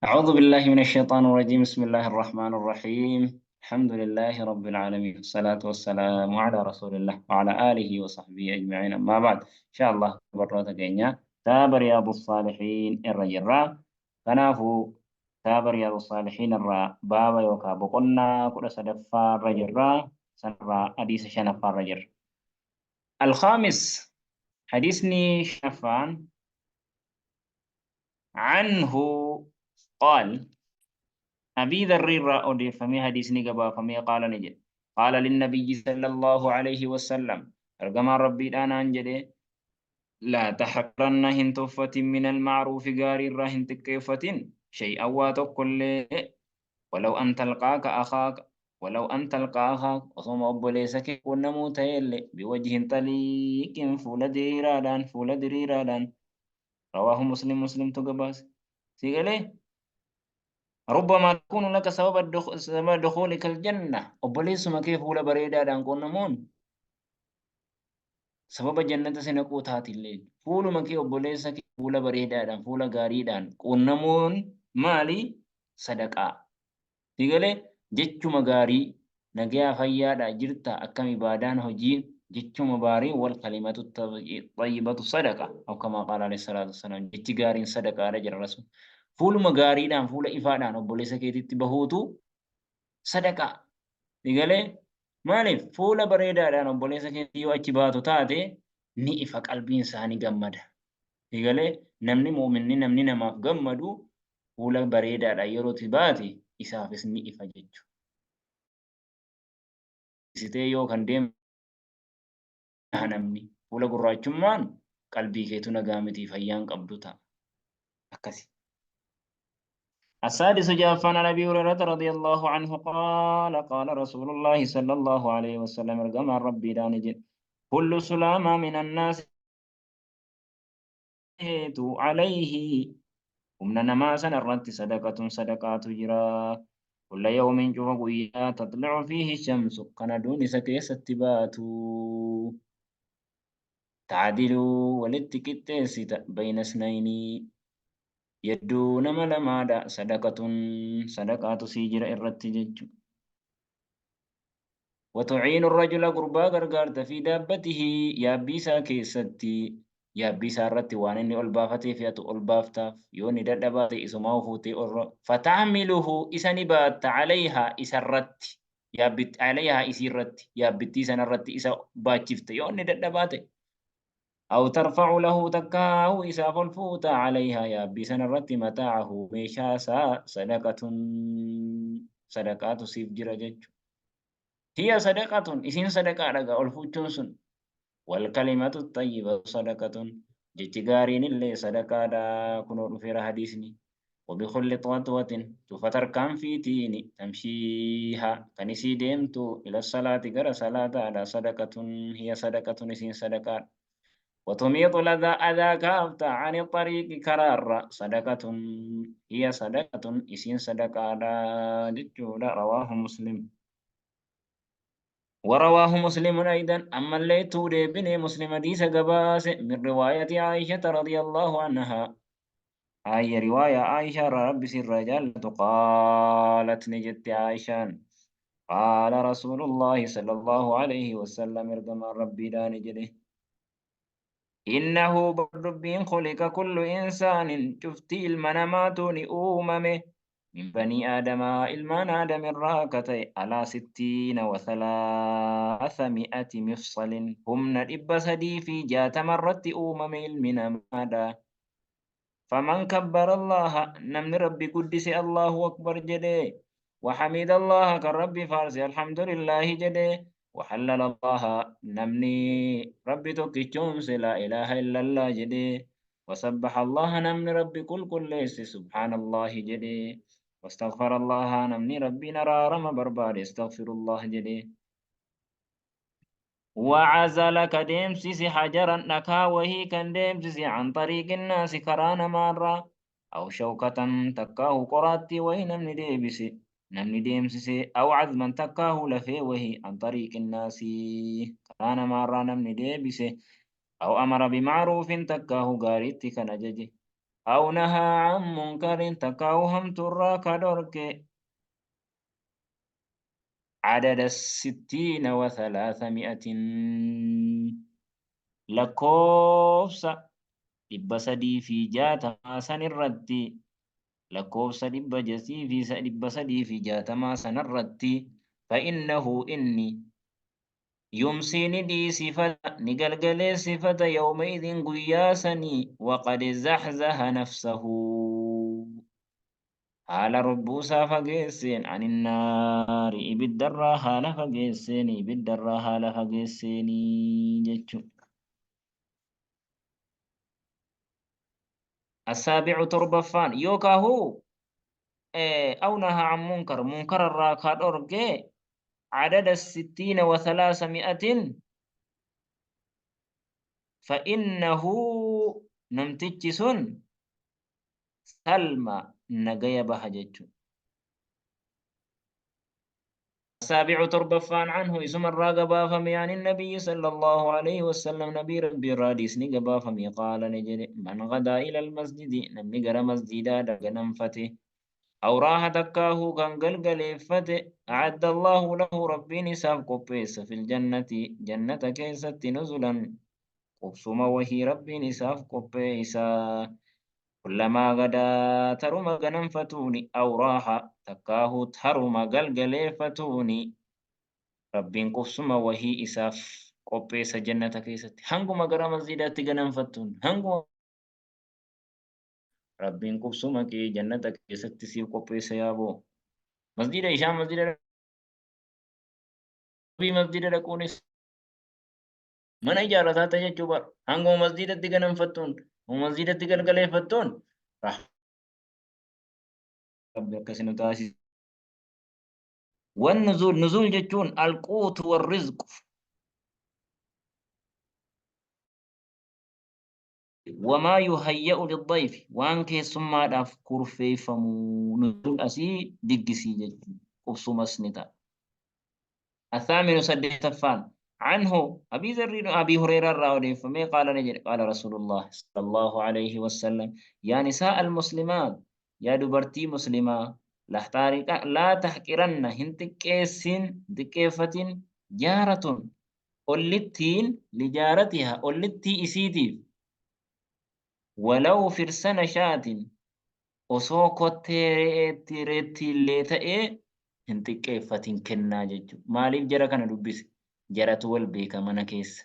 أعوذ بالله من الشيطان الرجيم. بسم الله الرحمن الرحيم. الحمد لله رب العالمين، والصلاة والسلام على رسول الله وعلى آله وصحبه أجمعين، أما بعد. إن شاء الله barnoota keenya kitaaba Riyaadu Saalihiin irra jirra. Kanaafuu kitaaba Riyaadu Saalihiin irraa baaba yookaan boqonnaa 13ffaa irra jirra. Sanarraa hadiisa shanaffaa irra jirra. الخامس، حديثني شنفان، عنه قال، أبي ذر irraa odeeffamee hadiisni gabaafamee، قال ni jedhe، قال للنبي صلى الله عليه وسلم، ergamaan rabbiidhaan naan jedhe، لا تحقرن hin tuffatin، من المعروف gaarii irraa hin xiqqeeffatin، شيئا waa tokkollee، ولو أن تلقاك أخاك، ولو أن تلقى أخاك osoma obboleessa kee quunnamuu ta'ellee، بوجه طليق fuula diriiraadhaan, fuula diriiraadhaan. رواه مسلم، مسلمtu gabaase. Si galee? ربما تكون لك سبب دخولك الجنة. Obboleessuma kee fuula bareedaadhaan quunnamuun sababa jannata si naquu taatillee. Fuuluma kee, obboleessa kee fuula bareedaadhaan, fuula gaariidhaan quunnamuun maali? Sadaqaa. Si galee? Jechuma gaarii, nagayaa, fayyaadha, jirta, akkam, ibaadaan, hojiin, jechuma gaarii. والكلمة الطيبة صدقة أو كما قال عليه الصلاة والسلام. Jechi gaariin sadaqaadha jira rasul. Fuuluma gaariidhaan, fuula ifaadhaan obboleessa keetitti bahuutu sadaqaa. Si galee? Maaliif? Fuula bareedaadhaan obboleessa keetti yoo achi baatu taate ni ifa, qalbiin isaa ni gammada. Si galee? Namni muuminni, namni namaaf gammadu, fuula bareedaadhaan yeroo itti baate isaafis ni ifa jechuudha. Sitee yoo kan deemu namni fuula gurraachummaan qalbii keetu nagaa miti, fayyaan qabdu ta'a. Akkasi. السادس جافان، عن أبي هريرة رضي الله عنه قال: قال رسول الله صلى الله عليه وسلم، ergamaan rabbii ni jedhe، كل سلامى من الناس عليه humna namaa sana irratti صدقة sadaqaatu jira، كل يوم cufa guyyaa، تطلع فيه الشمس kan aduun isa keessatti baatu، تعدل walitti qixxeessita، بين اثنين yedduu nama lamaadha، صدقة sadaqaatu sii jira irratti jechuudha. وتعين الرجل gurbaa gargaarta، في دابته yaabbii isaa keessatti, yaabbii isaa irratti waan inni ol baafatee fe'atu ol baaftaaf, yoo inni dadhabaa ta'e isumaa fuutee ol فتحمله isa ni baatta، عليها isa irratti, yaabbitti، عليها isii irratti, yaabbittii sana irratti isa baachifte yoo inni dadhabaa ta'e، أو ترفع له takkaahu isaaf ol fuuta، عليها yaabbii sana irratti، متاعه meeshaa isaa، صدقة sadaqaatu siif jira jechuudha. هي صدقة isiin sadaqaadha gaa ol fuuchuun sun. والكلمة الطيبة صدقة jechi gaariin illee sadaqaadha. Kunoo dhufeera hadiisni. وبكل خطوة cufa tarkaanfiitiin، تمشيها kan isii deemtu، إلى الصلاة gara salaataadha، صدقة هي صدقة isiin sadaqaadha. وتميط الأذى أذى kaafta، عن الطريق karaarra، صدقة هي صدقة isiin sadaqaadha jechuudha. رواه مسلم. ورواه مسلم أيضا، أما اللي تودي مسلم حديث قباس، من رواية عائشة رضي الله عنها، أي رواية عائشة رب الرجال، قالت ni jette عائشة، قال رسول الله صلى الله عليه وسلم، ergamaan rabbiidhaan jedhe، إنه dubbiin خلق كل إنسان cufti ilma namaatu ni uumame، من بني آدم ilmaan aadam irraa akka ta'e، على 360 مفصل humna 360 irratti uumame ilmi namaadha. فمن كبر الله namni rabbi guddise، الله أكبر jedhe، وحمد الله kan rabbi faarse، الحمد لله jedhe، وهلل الله namni rabbi tokkichoomse، لا إله إلا الله jedhe، وسبح الله namni rabbi qulqulleesse، سبحان الله jedhe، واستغفر الله namni rabbi araarama barbaade، استغفر الله jedhe، وعزل ka deemsise، حجرا dhakaa wahii kan deemsise، عن طريق الناس karaa namaarraa، أو شوكة takkaahu qoraattii wahii namni deebise, namni deemsise، أو عظما takkaahu lafee wahii، عن طريق الناس karaa namaarraa namni deebise، أو أمر بمعروف takkaahu gaariitti kan ajaje. Aw nahaa an munkarin takkaa'uu hamtuurraa ka dhorke adada sittiina wa thalaatha mi'atin lakkoofsa 360 sanirratti lakkoofsa 360 sanarratti fa'innahu inni yumsii ni dhiisifata ni galgaleessifata yawma idin guyyaa sanii waqad zaxzaha nafsahu haala rubbuusaa fageesseen aninnaari ibiddarraa haala fageesseen ibiddarraa haala fageesseenii jechuun. السابع torbaffaan yookaahu أو نهى عن منكر منكر irraa ka dhorge عدد الستين وثلاثمائة فإنه namtichi sun salma nagaya baha jechuun. السابع torbaffaan عنه isuma irraa gabaafame عن النبي صلى الله عليه وسلم نبي ربي irraa ni gabaafame قال ni jedhe من غدا إلى المسجد namni gara masjidaa ganamfate أو راح takkaahuu kan galgaleeffate أعد الله له rabbiin isaaf qopheessa في الجنة jannata keessatti نزلا qubsuma wahii rabbiin isaaf qopheessa كلما غدا taruma ganamfatuuni أو راح takkaahuu taruma galgaleeffatuuni rabbiin qubsuma wahii isaaf qopheessa jannata keessatti hanguma gara masjidaatti ganamfattuun hanguma rabbiin qubsuma kee jannata keessatti siif qopheessa yaaboo masjida ishaa masjida fi masjida dhaquunis mana ijaarrataa ta'e jechuu bara hanguma masjidatti ganamfattuun masjidatti galgaleeffattuun rabbi akkasi nu taasisa. والنزول نزول jechuun القوت والرزق وما يهيأ للضيف waan keessummaadhaaf kurfeeffamu نزول asii diggisii jechuun qubsumas ni ta'a. الثامن saddeettaffaan عنه أبي ذر أبي هريرة الراودي فمي قال نجد قال رسول الله صلى الله عليه وسلم يا نساء المسلمات يا dubartii مسلمة لا تحقرن hin xiqqeessin xiqqeeffatin جارة ollittiin لجارتها ollittii isiitiif ولو فرسن شاة osoo kottee re'eetti reetti illee ta'ee hin xiqqeeffatin kennaa jechuudha. Maaliif jara kana dubbise? Jaratu wal beeka mana keessa.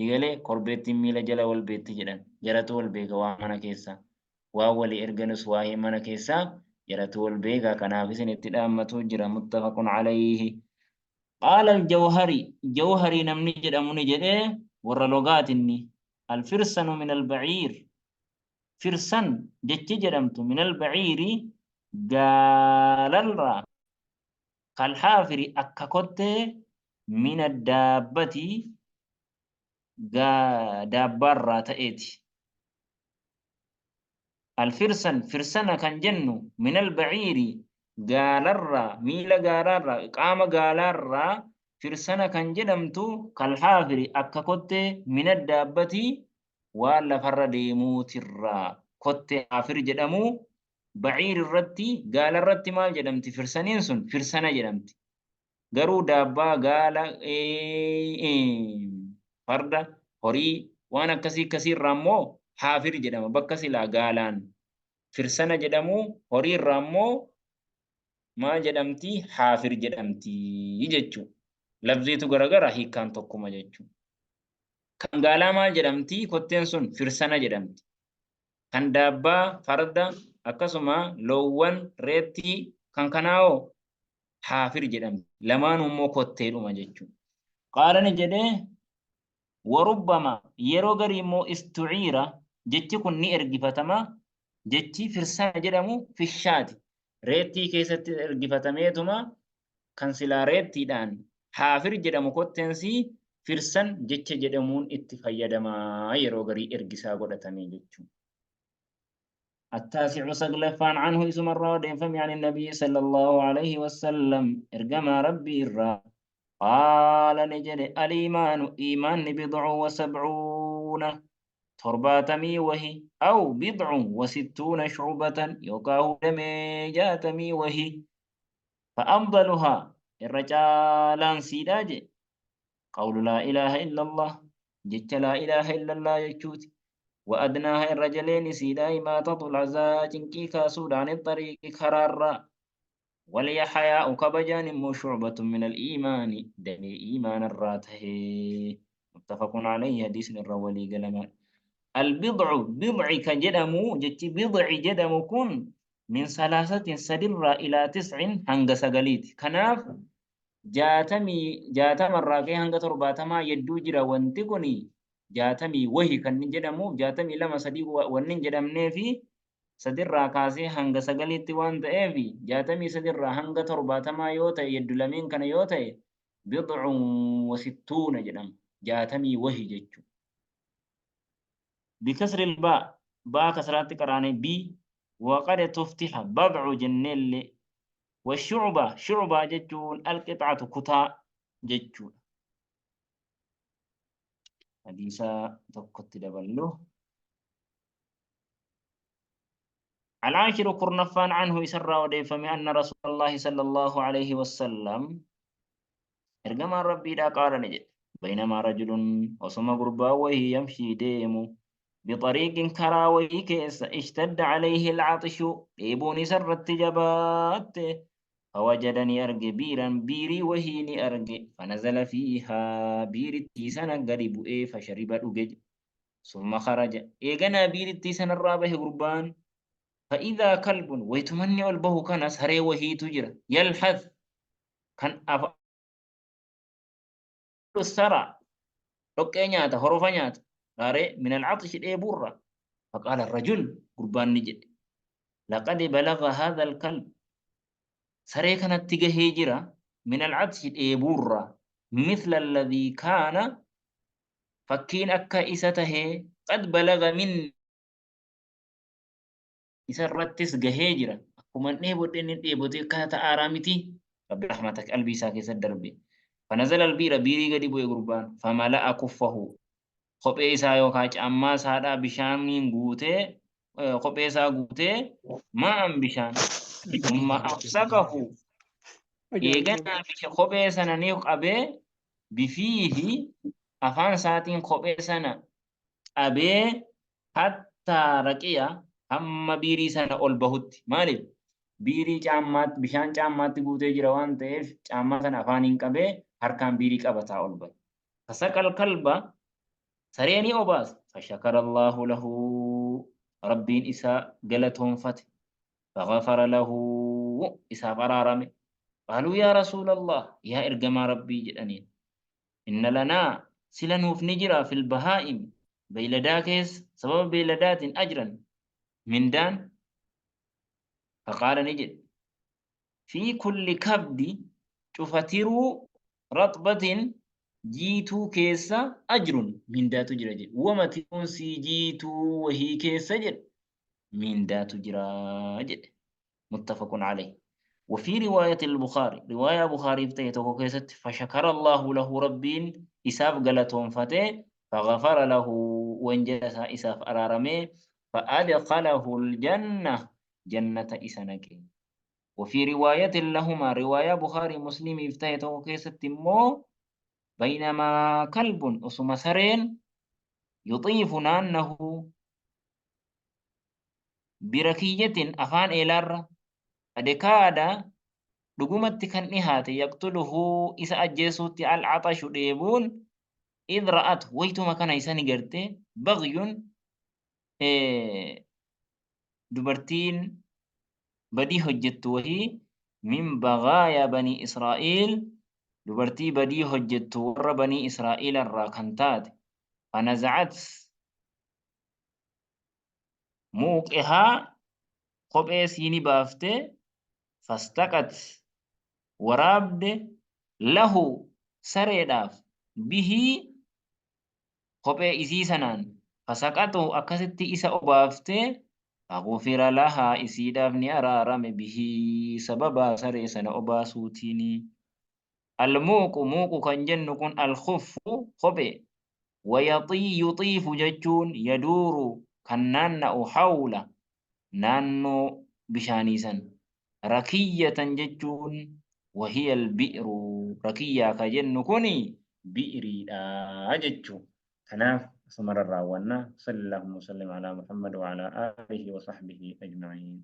Egalee korbeettiin miila jala wal beetti jedhan. Jaratu wal beeka waa mana keessa. Waan walii erganus waa'ee mana keessaa jaratu wal beeka. Kanaaf isin itti dhaammatu jira. متفق عليه. قال الجوهري جوهري namni jedhamu ni jedhee warra logaatinni الفرسن من البعير فرسن jechi jedhamtu من البعير gaalarraa كالحافر akka kottee من الدابة daabbaarraa ta'eeti. الفرسن firsana kan jennu من البعير gaalarraa miila gaalaarraa qaama gaalaarraa firsana kan jedhamtu كالحافر akka kottee من الدابة waan lafarra deemuutirraa kottee حافر jedhamu بعير irratti gaalarratti maal jedhamti firsaniin sun firsana jedhamti. Garuu daabbaa gaala farda horii waan akkasii akkasii irraa immoo حافر jedhama bakka silaa gaalaan firsana jedhamu horii irraa immoo maal jedhamti حافر jedhamti jechuudha. Lafziitu garagara hiikkaan tokkuma jechuudha. Kan gaalaa maal jedhamti kotteen sun firsana jedhamti. Kan daabbaa farda akkasuma loowwan reettii kan kanaa'oo حافر jedhamti. Lamaan immoo kotteedhuma jechuudha. قال ni jedhee وربما yeroo garii immoo استعير jechi kun ni ergifatama jechi firsana jedhamu في الشاة reettii keessatti ergifatameetuma kan silaa reettiidhaan حافر jedhamu kotteensii فرسن jecha jedhamuun itti fayyadamaa yeroo garii ergisaa godhatamee jechuudha. التاسع saglaffaan عنه isuma irraa odeeffame عن النبي صلى الله عليه وسلم ergamaa rabbii irraa قال ni jedhe الإيمان iimaanni بضع وسبعون Torbaatamii wahi aw bid'un wa sittuuna shu'batan yookaa damee 60 wahi. Fa'afdaluhaa irra caalaan siidhaa jee qawlu laa ilaaha illallah jecha laa ilaaha illallah jechuuti. Wa adnaaha irra jaleen isiidhaa imaatatul azaa cinqii kaasuudha ani xariiqi karaarraa. Wal hayaa'u kabajaan immoo shu'batun minal iimaani damee iimaanarraa tahee. Muttafaqun alayhi hadiisni irra walii galamaadha. Albid'u bid'i kan jedhamu jechi bid'i jedhamu kun min salaasatin sadirraa ilaa tis'in hanga sagaliiti. Kanaaf 60 irraa ka'ee hanga 70 yedduu jira wanti kun 60 wahi kan inni jedhamu 62 sadii wanni hin jedhamnee fi sadirraa kaasee hanga sagaliitti waan ta'eef 63rraa hanga 70 yoo ta'e yeddu lameen kana yoo ta'e bid'un wa sittuuna jedhama 60 wahi jechuudha. Bikasri baa baa kasraatti qaraane bi waqad tuftiha bad'u jenneellee wa shu'ba shu'baa jechuun alqixaatu kutaa jechuudha. Hadiisa tokkotti daballu. العاشر 10ffaan عنه isarraa odeeffame أن رسول الله صلى الله عليه وسلم ergamaan rabbiidhaa قال ni jedhe بينما رجل osoma gurbaa wahii يمشي deemu بطريق karaa wahii keessa اشتد عليه العطش dheebuun isarratti jabaatte فوجد ni arge بئرا biirii wahii ni arge فنزل فيها biirittii sana gadi bu'ee فشرب dhuge ثم خرج eeganaa biirittii sanarraa bahe gurbaan فإذا كلب waytumanni ol bahu kana saree wahiitu jira يلهث kan الثرى dhoqqee nyaata horofa nyaata gaaree من العطش dheebuurra. فقال الرجل gurbaan ni jedhe لقد بلغ هذا الكلب saree kanatti gahee jira من العطش dheebuurra مثل الذي كان fakkiin akka isa tahee قد بلغ من isa irrattis gahee jira akkuma dheebodhe inni dheebotee akkana ta'aaraa miti rabbi rahmata qalbii isaa keessatti darbe. فنزل البئر biirii gadi bu'e gurbaan فملأ خفه kophee isaa yookaan caammaa isaadhaa bishaaniin guutee kophee isaa guutee ماء bishaan ثم أمسكه eeganaa kophee sana ni qabee بفيه afaan isaatiin kophee sana qabee حتى رقي hamma biirii sana ol bahutti. Maaliif? Biirii caammaatti bishaan caammaatti guutee jira waan ta'eef caammaa sana afaaniin qabee harkaan biirii qabataa ol bahe. فسقى الكلب saree ni obaase. فشكر الله له rabbiin isaa galatoonfate. فغفر له isaaf araarame. قالوا يا رسول الله yaa ergamaa rabbii jedhaniin. إن لنا sila nuuf ni jira في البهائم beeyladaa keessa sababa beeyladaatiin أجرا mindaan. فقال ni jedhe في كل كبد cufa tiruu رطبة jiituu keessa أجر mindaatu jira jedhe. Wama tiruun sii jiituu wahii keessa jedhe mindaatu jira jedhe. متفق عليه. وفي رواية البخاري رواية بخاري فتيته كيست فشكر الله له ربين isaaf galatoonfate فغفر له wanjala isaaf araarame فأدخله الجنة جنة isa naqe. وفي رواية لهما رواية بخاري مسلم افتيته كيست مو بينما كلب osuma sareen يطيف naannahu بركية afaan eelaarra قد كاد dhugumatti kan dhihaate يقتله isa ajjeesuutti العطش dheebuun إذ رأت waytuma kana isa ni garte بغي dubartiin badii hojjettu wahii من بغايا بني إسرائيل dubartii badii hojjettu warra banii Israa'iil irraa kan taate فنزعت موقها kophee siini baaftee فاستقت waraabde له sareedhaaf به kophee isii sanaan فسقته akkasitti isa obaaftee فغفر لها isiidhaaf ni araarame به sababa saree sana obaasuutiini. الموق موق kan jennu kun الخف kophee Wayaxii yuxiifu jechuun yaduuru kan naanna'u hawla naannoo bishaanii san. Rakiyyatan jechuun wahiya albi'ru rakiyyaa ka jennu kuni bi'riidha jechuu. Kanaaf asumarra raawwanna. Sallallahu wasallim ala Muhammad wa ala alihi wa sahbihi ajma'in.